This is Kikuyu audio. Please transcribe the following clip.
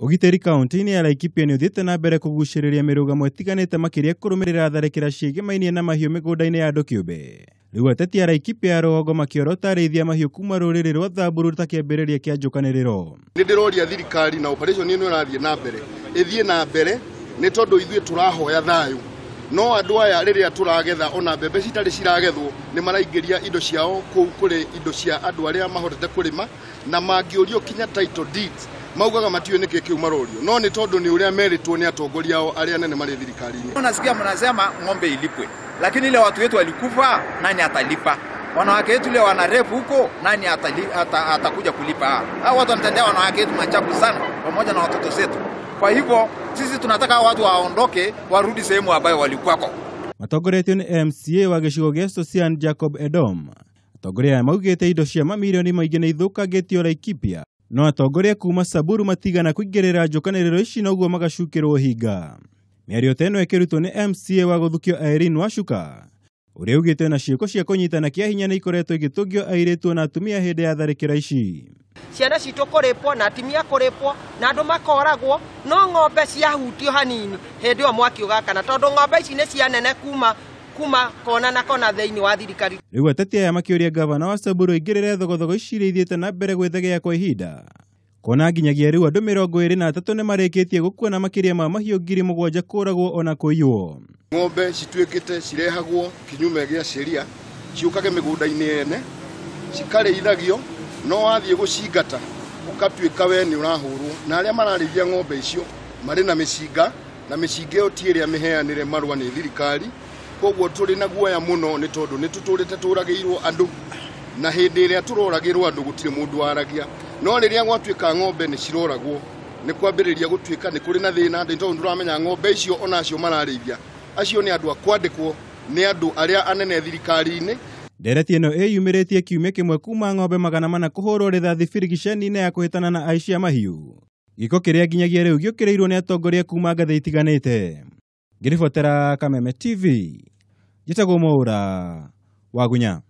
Ũgitĩri kaunti-inĩ ya Laikipia nĩ ũthiĩte na mbere kũgucĩrĩria mĩrũgamo ĩtiganĩte makĩria kũrũmĩrĩra tharĩkĩra ciĩgĩmainie na mahiũ mĩgũnda-inĩ ya andũ kĩũmbe. Rĩu ateti a Laikipia ya rũgongo makĩorota arĩithia mahiũ kuma rũrĩrĩ rwa Thamburu ta kĩambĩrĩria kĩa njũkanĩrĩro. Nĩ ndĩroria thirikari na operation ĩno ĩrathiĩ na mbere ĩthiĩ na mbere nĩ tondũ ithuĩ tũrahoya thayũ, no andũ aya rĩrĩa tũragetha ona mbembe citarĩ ciragethwo nĩ maraingĩria indo ciao kũu kũrĩ indo cia andũ arĩa mahotete kũrĩma, na mangĩũrio kinya title deeds maugaga matiũĩ nĩkĩ kĩu marorio, no nĩ tondũ nĩ ũrĩa merĩtwo nĩ atongoria ao arĩa anene marĩ thirikari-inĩ. Unasikia mnasema ng'ombe ilipwe, lakini ile watu wetu walikufa, nani atalipa? Wanawake wetu ile wanarefu huko, nani atakuja kulipa? Hao watu wanatendea wanawake wetu machafu sana, pamoja na watoto zetu. Kwa hivyo sisi tunataka watu waondoke, warudi sehemu ambayo walikuwako. Matongoretio nĩ MCA wa gĩcigo gĩa Sosian Jacob Edom. Atongoria aya maugĩte indo cia mamirioni maingĩ nĩ ithũkangĩtio Laikipia, no atongoria kuma Samburu matigana kũingĩrĩra njũkanĩrĩro ici noguo magacukĩrwo hinga. Mĩario ta ĩno ĩkĩrutwo nĩ MCA wa gũthukio Irene Wacuka, ũrĩa ugĩte na ciĩko cia kũnyitana kĩa hinya nĩ ikoretwo igĩtũngio airĩtu na atumia hĩndĩ ya tharĩkĩra ici. Ciana citũ kũrĩpwo na atumia kũrĩpwo na andũ makoragwo, no ng'ombe ciahutio hanini hĩndĩ ĩyo mwaki ũgakana, tondũ ng'ombe ici nĩ cia nene kuma kona na kona thĩinĩ wa thirikari. Rĩu ateti aya makĩũria gavana wa Samburu aingĩrĩre thogothogo ici iria ithiĩte na mbere gwĩthegea kwa ihinda, kuona nginyagia rĩu andũ 23 nĩ marĩkĩtie gũkua na makĩria ma mahiũ 7,000 kũragwo ona kũiywo. Ng'ombe cituĩkĩte cirehagwo kinyume gĩa sheria, ciũkage mĩgũnda-inĩ ene cikarĩithagio, no wathiĩ gũcingata ũkatuĩka we nĩ ũrahũrwo, na arĩa mararĩithia ng'ombe icio marĩ na mĩcinga, na mĩcinga ĩyo ti ĩrĩa mĩheanĩre marũa nĩ thirikari. Koguo tũrĩ na guoya mũno nĩ tondũ nĩ tũtũrĩte tũragĩirwo andũ, na hĩndĩ ĩrĩa tũroragĩrwo andũ gũtirĩ mũndũ waragia, no rĩrĩa gwatuĩka ng'ombe nĩ ciroragwo nĩ kwambĩrĩria gũtuĩka nĩ kũrĩ na thĩna, nĩ tondũ ndũramenya ng'ombe icio onacio mararĩithia acio nĩ andũ a kwandĩkwo nĩ andũ arĩa anene thirikari-inĩ. Ndereti ĩno ĩyumĩrĩtie kiumia kĩmwe kuma ng'ombe 400 kũhũrwo rithathi birigiceni-inĩ ya kũhĩtana na aici a mahiũ, gĩko kĩrĩa nginyagia rĩu gĩũkĩrĩirwo nĩ atongoria kuma ngathĩ itiganĩte. Ngĩribotera Kameme TV, njĩtagwo Mwaũra Wagunya.